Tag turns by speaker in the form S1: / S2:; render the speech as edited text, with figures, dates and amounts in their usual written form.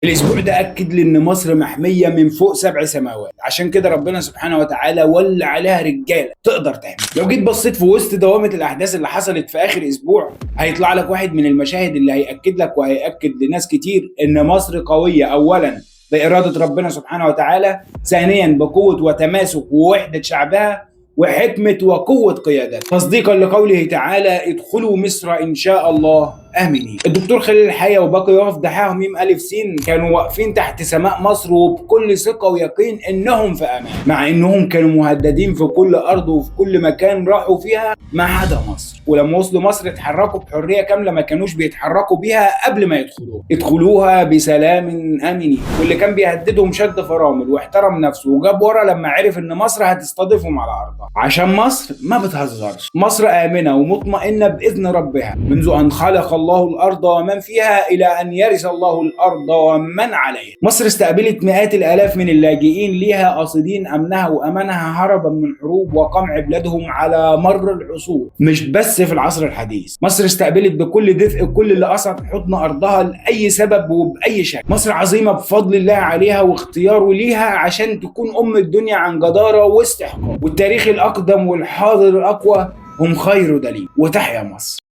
S1: الاسبوع ده اكد لي ان مصر محمية من فوق 7 سماوات، عشان كده ربنا سبحانه وتعالى ولى عليها رجاله تقدر تحمي. لو جيت بصيت في وسط دوامه الاحداث اللي حصلت في اخر اسبوع، هيطلع لك واحد من المشاهد اللي هيأكد لك وهيأكد لناس كتير ان مصر قوية، اولا بإرادة ربنا سبحانه وتعالى، ثانيا بقوة وتماسك ووحدة شعبها وحكمة وقوة قيادته، تصديقا لقوله تعالى: ادخلوا مصر إن شاء الله آمنين. الدكتور خليل الحية وباقي وفد حاء ميم ألف سين كانوا واقفين تحت سماء مصر وبكل ثقة ويقين إنهم في أمان، مع إنهم كانوا مهددين في كل أرض وفي كل مكان راحوا فيها ما عدا مصر. ولما وصلوا مصر اتحركوا بحرية كاملة ما كانوش بيتحركوا بيها قبل ما يدخلوها، ادخلوها بسلام آمنين. واللي كان بيهددهم شد فرامل واحترم نفسه وجاب ورا لما عرف إن مصر هتستضيفهم على أرضها، عشان مصر ما بتهزرش. مصر آمنة ومطمئنة بإذن ربها منذ أن خلق الله الأرض ومن فيها إلى أن يرث الله الأرض ومن عليها. مصر استقبلت مئات الآلاف من اللاجئين ليها قاصدين أمنها وأمانها هربا من حروب وقمع بلادهم على مر العصور، مش بس في العصر الحديث. مصر استقبلت بكل دفء كل اللي قصد حضن أرضها لأي سبب وبأي شكل. مصر عظيمة بفضل الله عليها واختياره ليها عشان تكون أم الدنيا عن جدارة واستحقاق، والتاريخ الأقدم والحاضر الأقوى هم خير دليل. وتحيا مصر.